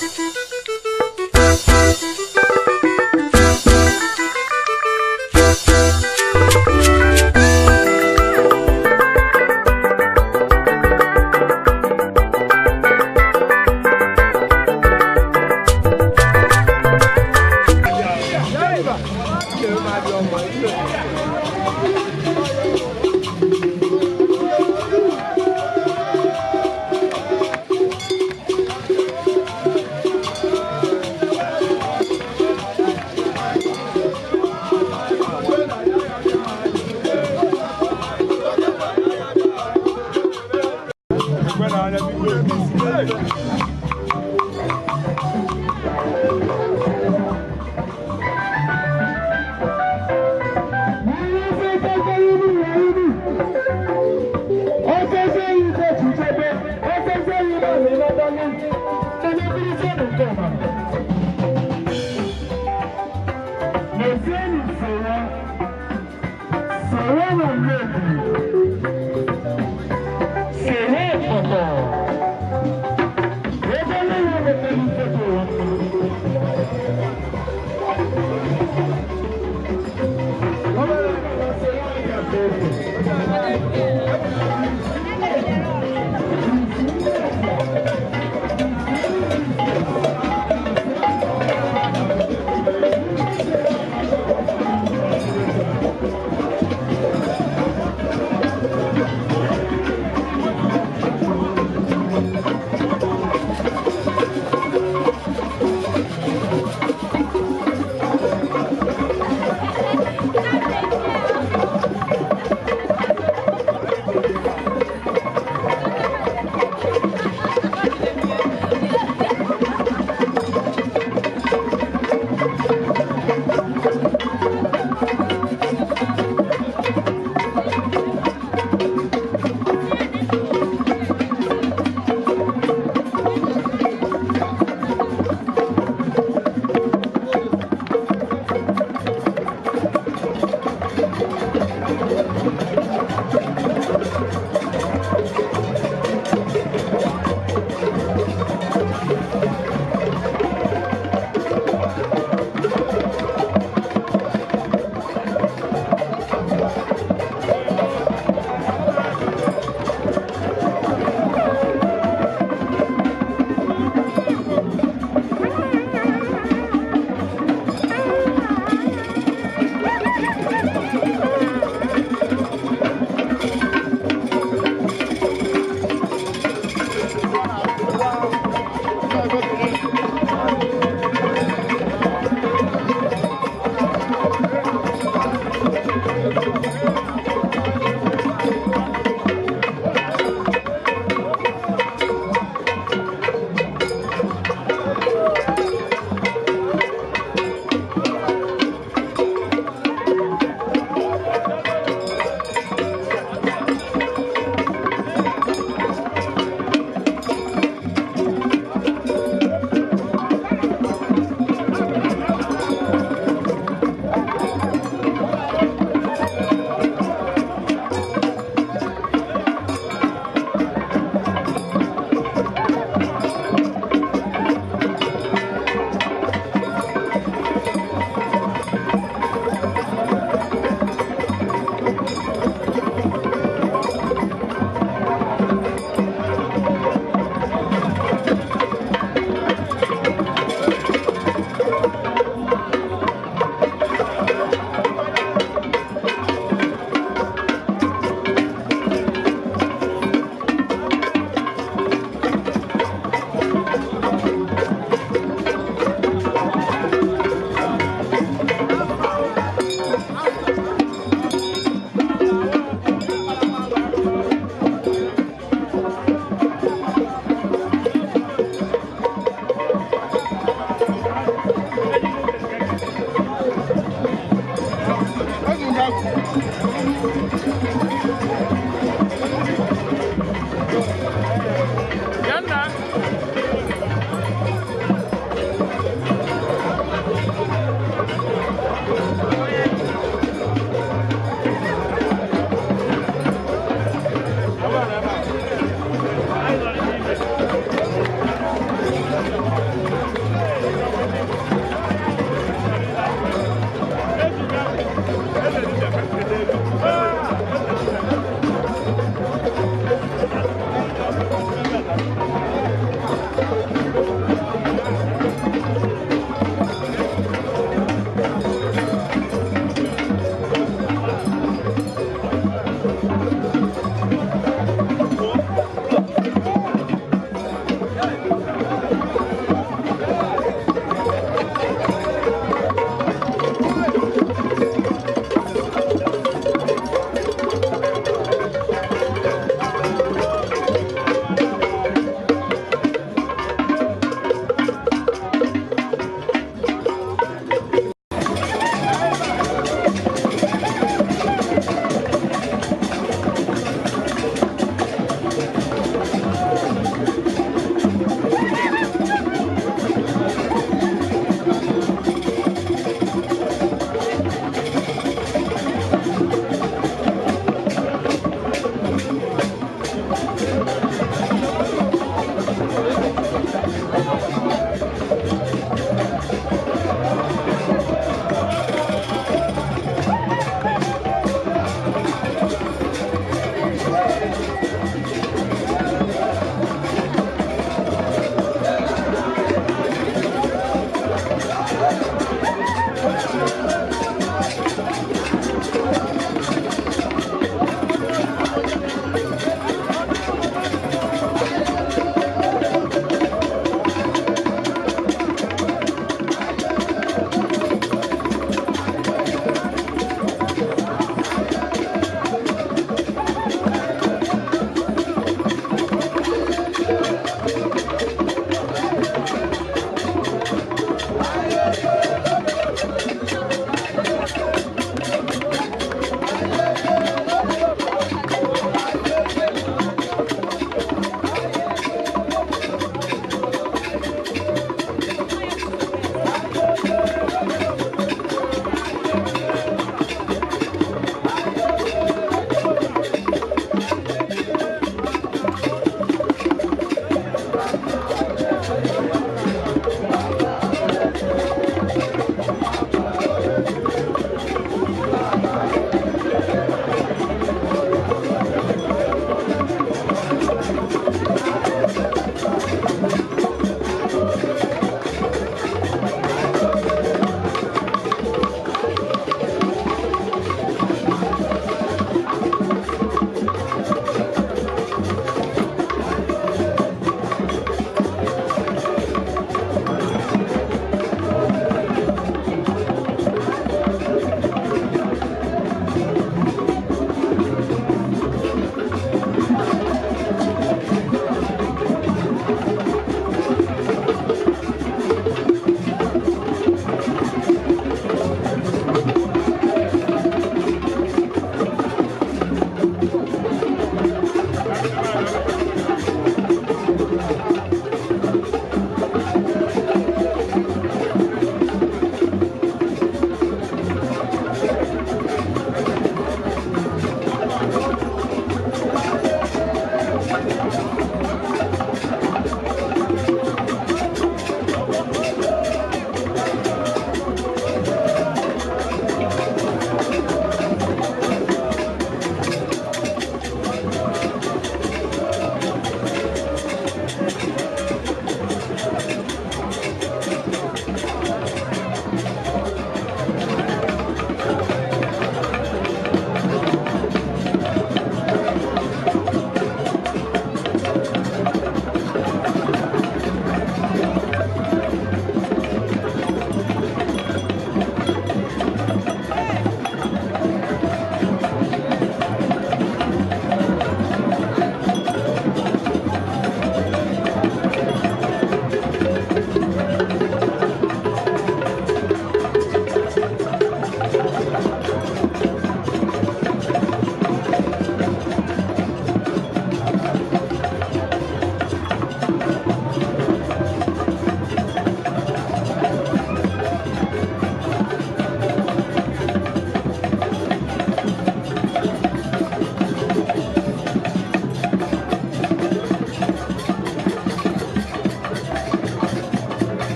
Thank you.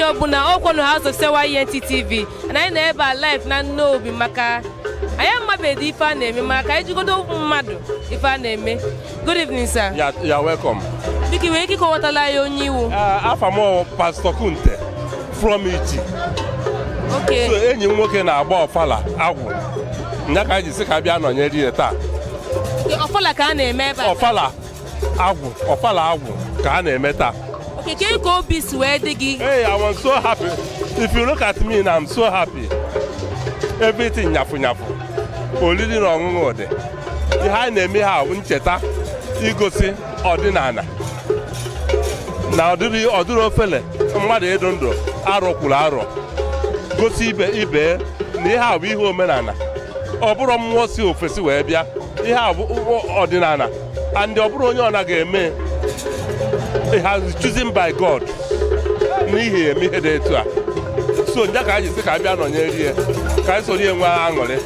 Onye ọbụla ọkwọnụ House of Sewa ENT TV na anyị na ebe a live na Nnobi maka anyị amabeghị ife a na-eme, mana ka anyị jigodo mmadụ ife a na-eme. Good evening, sir. You're welcome. Biko, nwere ike ịkọwatala anyị onye iwu? Afa m Pastor Kunte from Ichi. So enyi m nwoke na-agba ọfala agwụ. Nya ka anyị ji sị ka bịa nọnyere ya taa. Ọfala ka a na-eme ebe a? Ọfala agwụ, ọfala agwụ ka a na-eme taa. Okay, kee ka obi si wee dị gị? Hey, I was so happy. If you look at me now, I'm so happy. Everything nyafu nyafu. Oriri na ọṅụṅụ dị. Ihe anyị na-eme ha bụ ncheta igosi ọdịnala. Na ọdịrị ofele mmadụ ịdụ ndụ arọ kwuru arọ. Gosi ibe ibe na ihe a bụ ihe omenala. Ọ bụrụ mmụọ si ofesi wee bịa, ihe a bụ ọdịnala. And ọ bụrụ onye ọ naghị eme, it has chosen by God n'ihi eme ihe dị etu a. So nja ka anyị si ka abịa nọnyere ya, ka anyị soro ya nwee aṅụrị.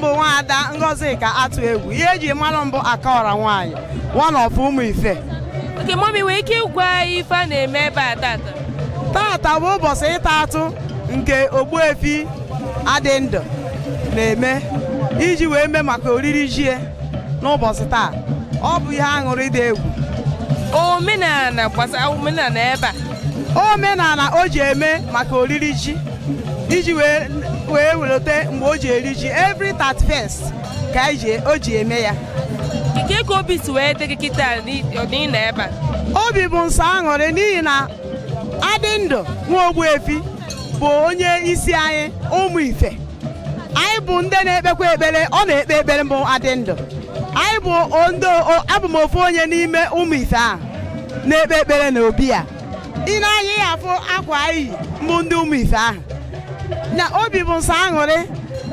Mbụ nwaada Ngọzika Atụ Egwu, ihe eji mara mbụ Akaọra nwaanyị, one of ụmụ ife. Okay, mommy, nwere ike ịgwa anyị ife a na-eme ebe a tata? Tata bụ ụbọchị ịta atụ nke Ogbuefi Adịndụ na-eme iji wee mee maka oriri jie n'ụbọchị taa. Ọ bụ ihe aṅụrị dị egwu. Omenala gbasara omenala ebe a. Omenala o ji eme maka oriri ji iji wee welete mgbe o ji eri ji every 31st ka o ji eme ya. Nke ka obi si wee dị gị kịta n'ịnọ ebe a? Obi bụ nsọ aṅụrị n'ihi na Adịndụ nwa Ogbuefi bụ onye isi anyị ụmụ ife. Anyị bụ ndị na-ekpekwa ekpere, ọ na-ekpe ekpere mbụ Adịndụ. Anyị bụ ndị abụ m ofu onye n'ime ụmụ ife ahụ na-ekpe ekpere na obi ya. Ị na-anya ya afụ akwa anyị yi mbụ ndị ụmụ ife ahụ. Na obi bụ nsọ aṅụrị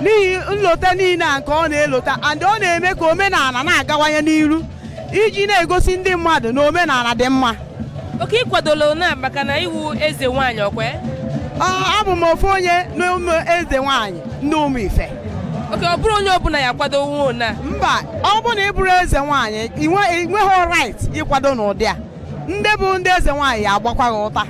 n'ihi nlota niile a nke ọ na-elota, and ọ na-eme ka omenala na-agawanye n'iru iji na-egosi ndị mmadụ na omenala dị mma. Okay, ịkwadola na maka na iwu eze nwaanyị ọkwe? Abụ m ofu onye n'ụmụ eze nwaanyị ndị ụmụ ife. Okay, ọ bụrụ onye ọbụla ya akwado nwa na? Mba, ọ bụrụ na ị bụrụ eze nwaanyị, ị nweghị right ịkwado n'ụdị a. Ndị bụ ndị eze nwaanyị ya agbakwa gị ụta.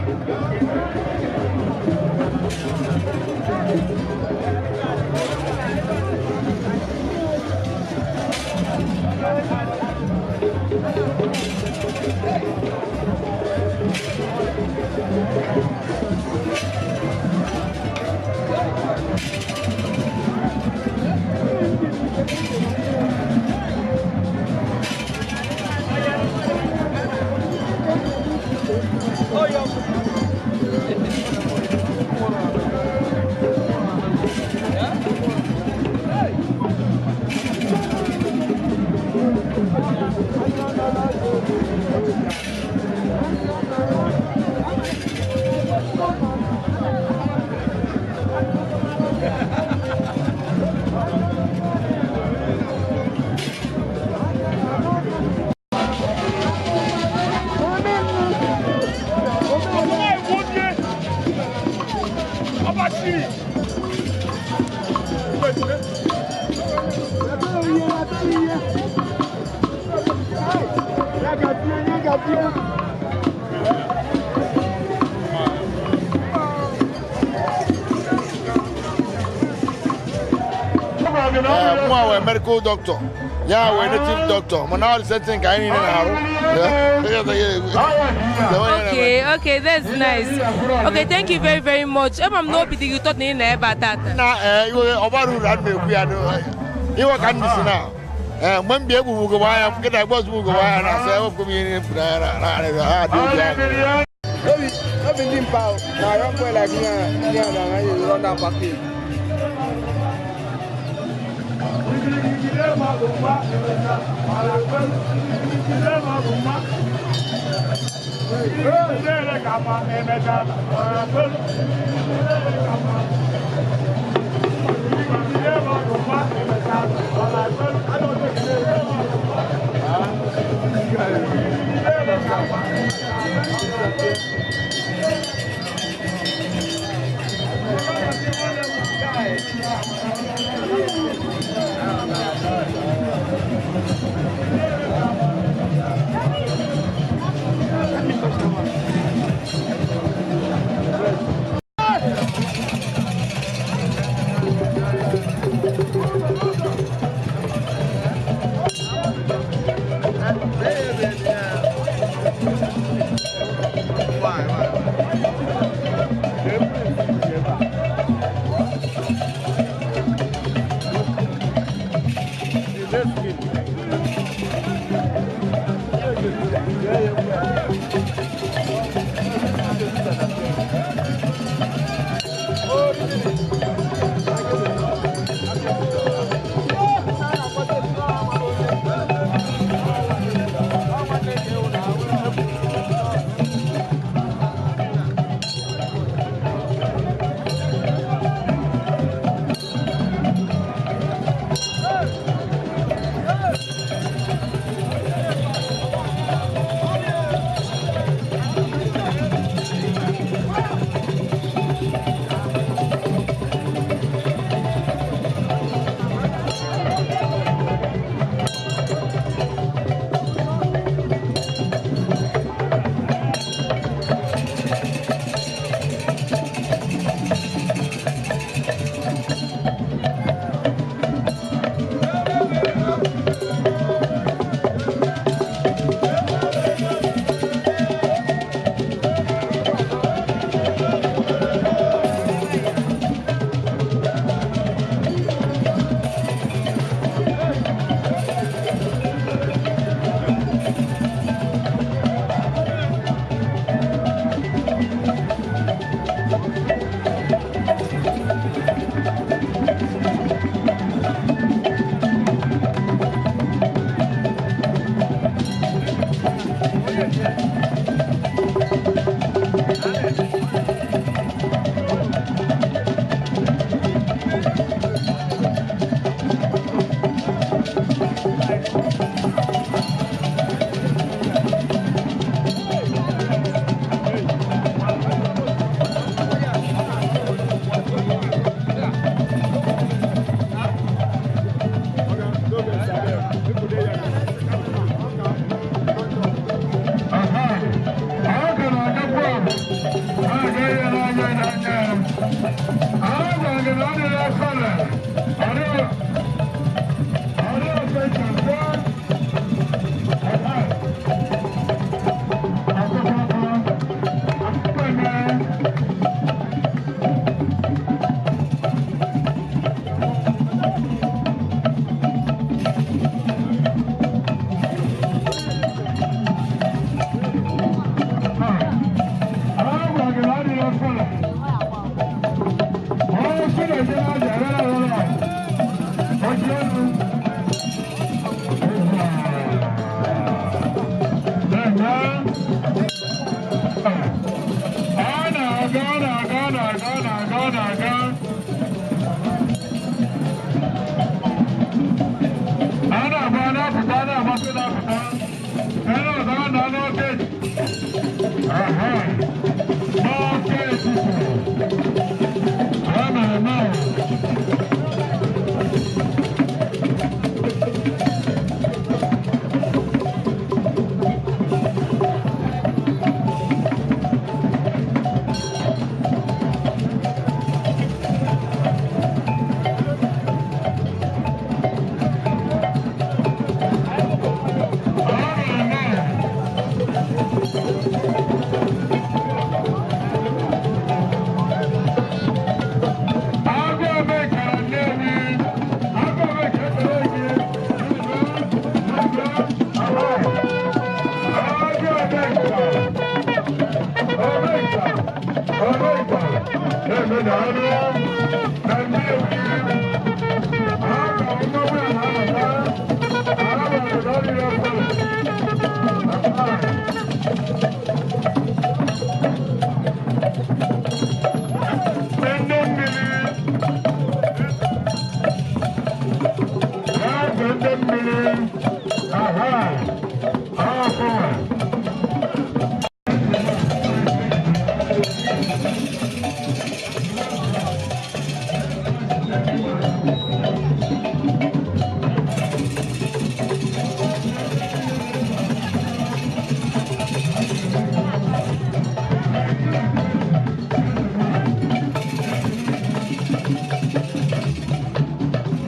Mụ medical doctor, ya wee native doctor, mana ọ dị setting ka anyị niile na-arụ. Okay, that's nice. Okay, thank you very, very much. Ema m n'obi dị gị ụtọ na ị nọ ebe a tata. Na iwe ọgbara uru a na-ekwu ya iwe ka ndị si na mgbe m bi egbugbu ugogbe anya nkịta egbe ozugbo ugogbe anya na-asị ewepụ m ihe niile mkpụrụ anya na ha dị obi anya. No be limpa na young boy like me and I dey run that package.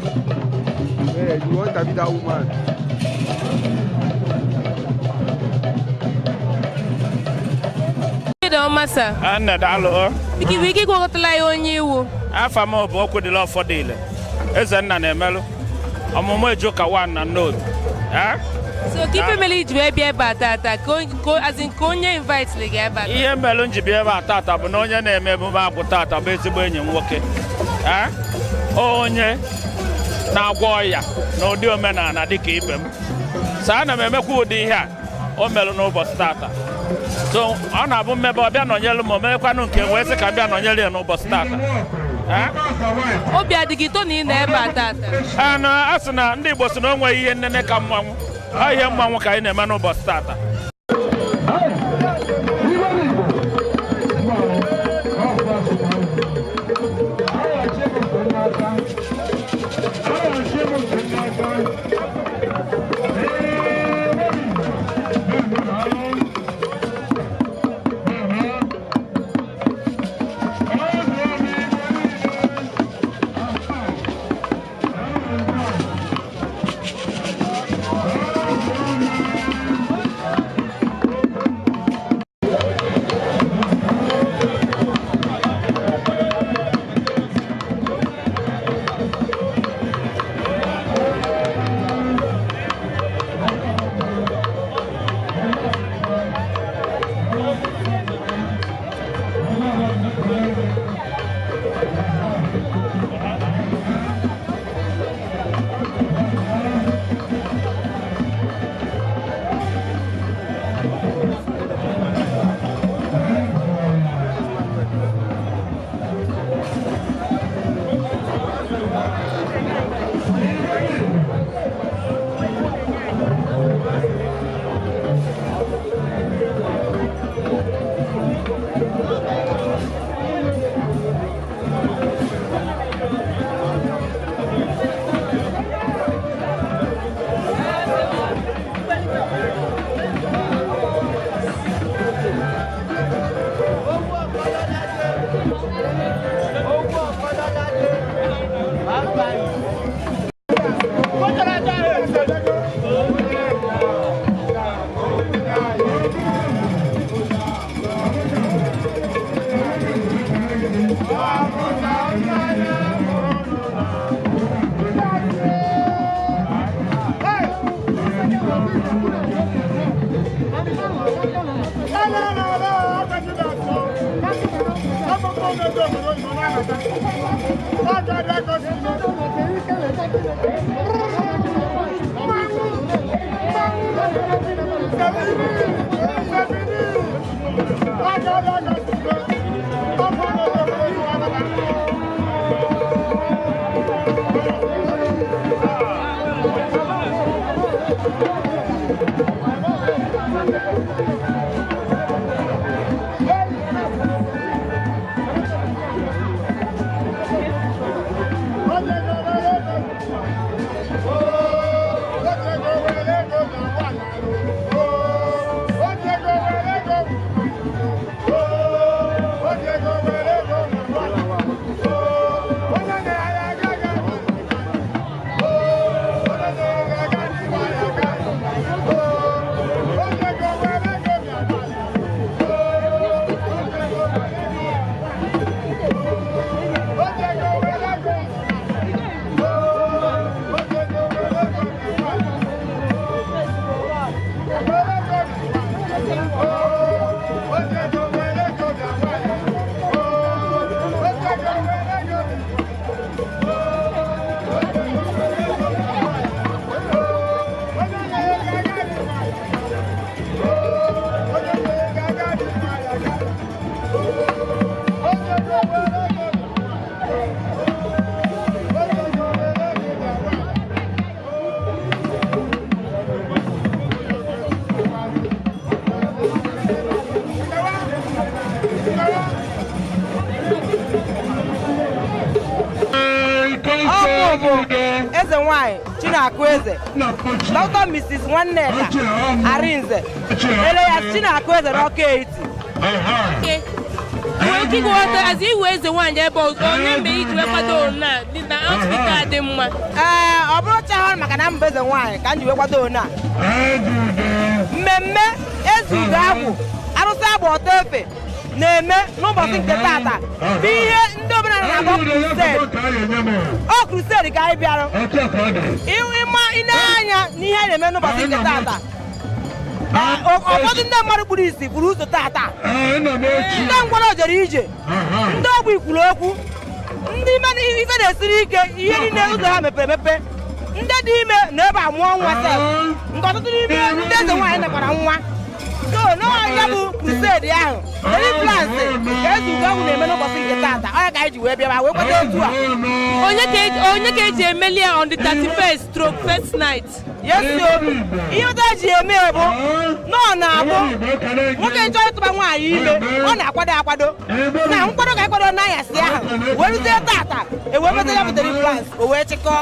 Yeah, you want to be that woman. Mgbede ọma sir. Nne daalụ o. Biko ị nwere ike ịgwakọtala ya onye iwu. Afa m bụ Okwudili Ọfọdịle. Ezenna na-emelụ ọmụmụ Ejuka 1 na Nnobi. So ka ife mere iji wee bịa ebe a tata ka as in ka onye invite gị ebe a. Ihe melụ m ji bịa ebe a tata bụ na onye na-eme emume agwụ tata bụ ezigbo enyi m nwoke. Onye na-agwọ ọya n'ụdị omenala dịka ibe m. So ana m emekwa ụdị ihe a o melụ n'ụbọchị tata. So ọ na-abụ mmebe ọ bịa nọnyelu m, o meekwanụ nke m wee sị ka m bịa nọnyere ya n'ụbọchị tata. Obi adịghị ụtọ na ị nọ ebe a tata. Na a sị na ndị Igbo sị na o nweghị ihe nnene ka mmanwụ. Ọ ihe mmanwụ ka anyị na-eme n'ụbọchị tata. Seven, nwaanyị Chinakụ Eze, Dr. Mrs. Nwanneka Arinze, ele ya Chinakụ Eze n'Ọka Etiti. Okay. Nwere ike ịghọta azụ iwe eze nwaanyị ebe onye mgbe iji wee kwado na dị na outfit a dị mma. Ee, ọ bụrụ chahụ maka na mba eze nwaanyị ka m ji wee kwado one a. Mmemme Eze Ugo Agwụ arụsị agba ọtọ efe na-eme n'ụbọchị nke tata bụ ihe ndị omenala na-akpọ crusade. Ọ crusade ka anyị bịara ịma ile anya n'ihe anyị na-eme n'ụbọchị nke tata. Ụfọdụ ndị mmadụ kpuru isi kpuru ụzọ tata, ndị ngwọrọ jere ije, ndị ogbi kwuru okwu, ndị ife na-esiri ike, ihe niile ụzọ ha mepere emepe, ndị dị ime na ebe a mụọ nwa sef, nke ọtụtụ n'ime ndị eze nwaanyị nakwara nwa. So n'ọnya bụ crusade ahụ, deliverance ka Eze Ugo Agwụ na-eme n'ụbọchị nke tata. Ọnya ka anyị ji wee bịa wee kwado otu a. Onye ka eji emeli ya on the 31st stroke first night? Yes o, ihe ụta eji eme bụ na ọ na-abụ nwoke chọọ ịtụba nwaanyị ime, ọ na-akwado akwado na nkwado ka akwado n'anyasị ahụ wee rute tata, ewee meta ya bụ deliverance, o wee chịkọọ.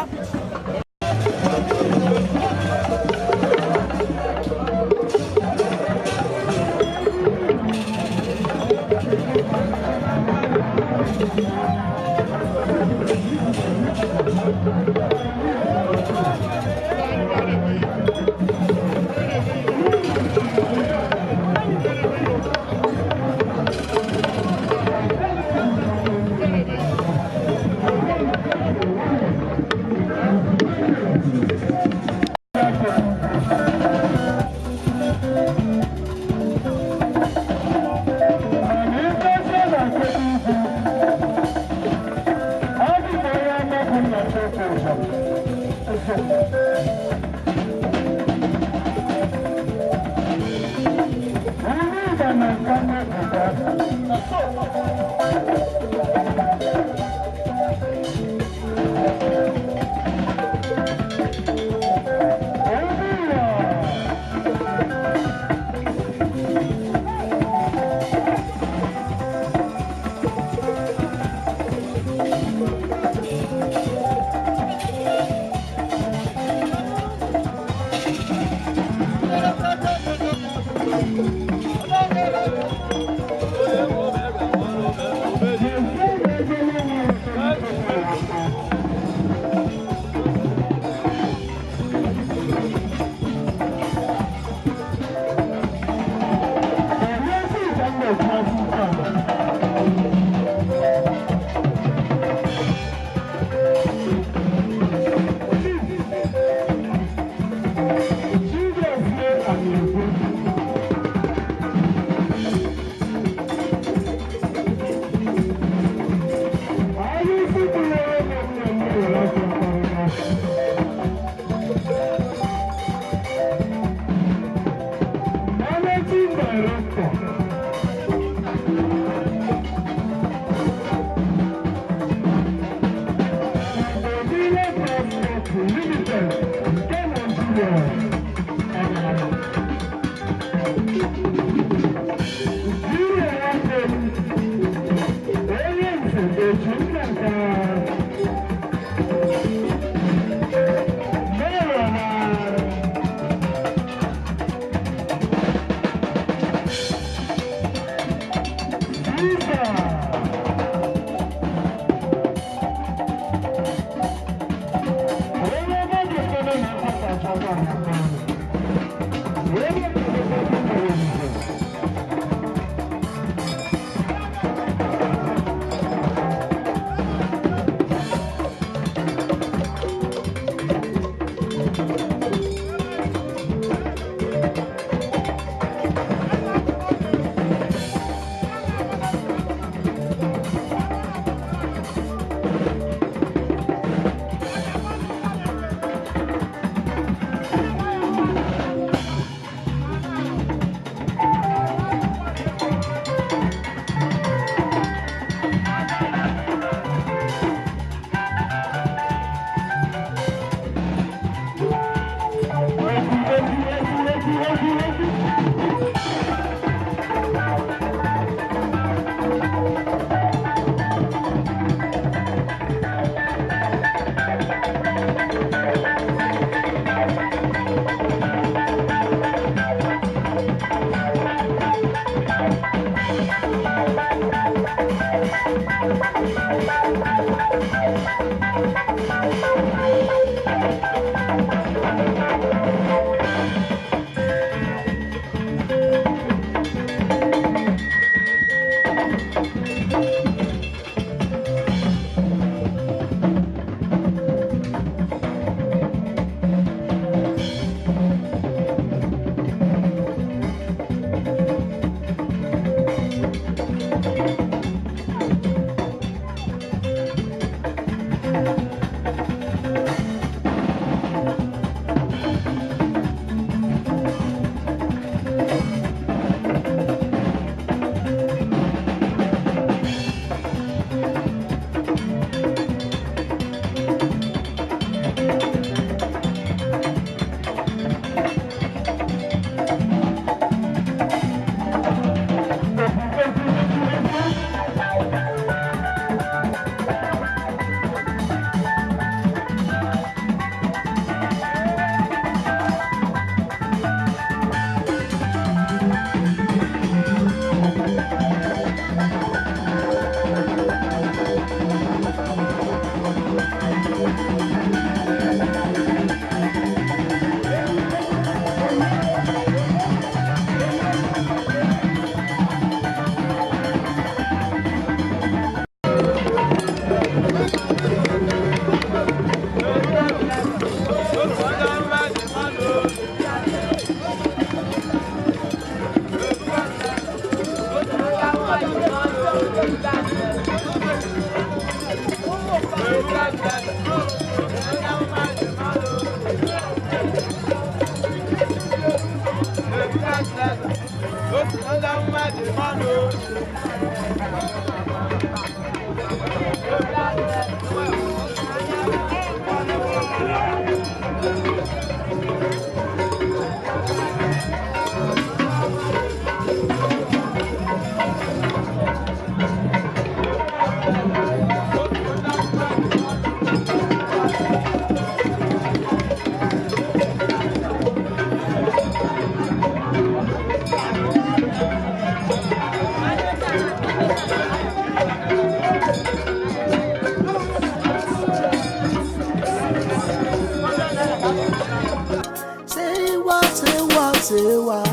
Say what, say what, say what.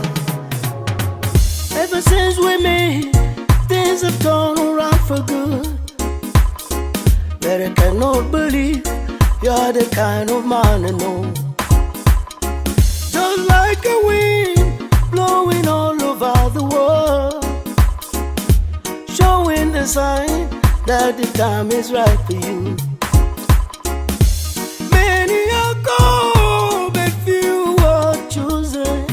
Ever since we met, things have turned around for good. But I cannot believe you're the kind of man I know. Just like a wind blowing all over the world, showing the sign that the time is right for you. Many are called, but few are chosen.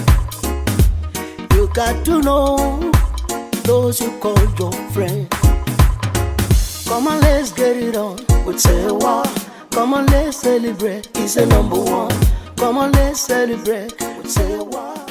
You got to know those you call your friend. Come on, let's get it on with Sewa. Come on, let's celebrate. It's the number one. Come on, let's celebrate with Sewa.